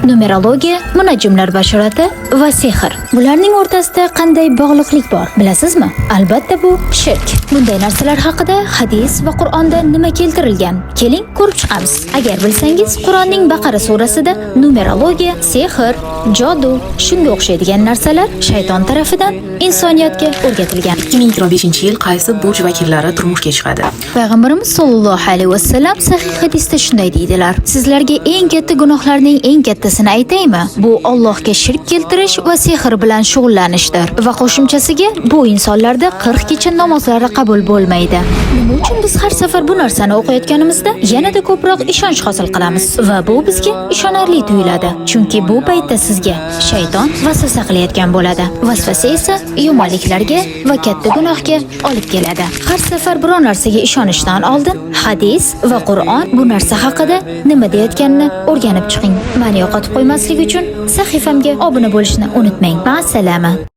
Numerologiya, munajjimlar bashorati va sehr. Bularning o'rtasida qanday bog'liqlik bor, bilasizmi? Albatta bu shirk. Bunday narsalar haqida hadis va Qur'onda nima keltirilgan? Keling, ko'rib chiqamiz. Agar bilsangiz, Qur'onning Baqara surasida numerologiya, sehr, jodu, shunga o'xshaydigan narsalar shayton tarafidan insoniyatga o'rgatilgan. 2025-yil qaysi burj vakillari turmushga chiqadi? Payg'ambarimiz sollallohu alayhi vasallam sahih hadisda shunday deydilar: "Sizlarga eng katta gunohlarning eng kattasini aytaymi? Bu Allohga shirk keltirish va sehr bilan shug'ullanishdir." Va qo'shimchasiga, bu insonlarda 40 kecha namozlari qabul bo'lmaydi. Nima uchun biz har safar bu narsani o'qiyotganimizda yanada ko'proq ishonch hosil qilamiz va bu bizga ishonarli tuyuladi? Chunki bu paytda sizga shayton vasvasa qilayotgan bo'ladi. Vasvasa esa yomonliklarga va katta gunohga olib keladi. Har safar biror narsaga ishonishdan oldin hadis va Qur'on bu narsa haqida nima deyotganini o'rganib chiqing. Mani yo'qotib qo'ymaslik uchun sahifamga obuna bo'lishni unutmang. Ma'assalama.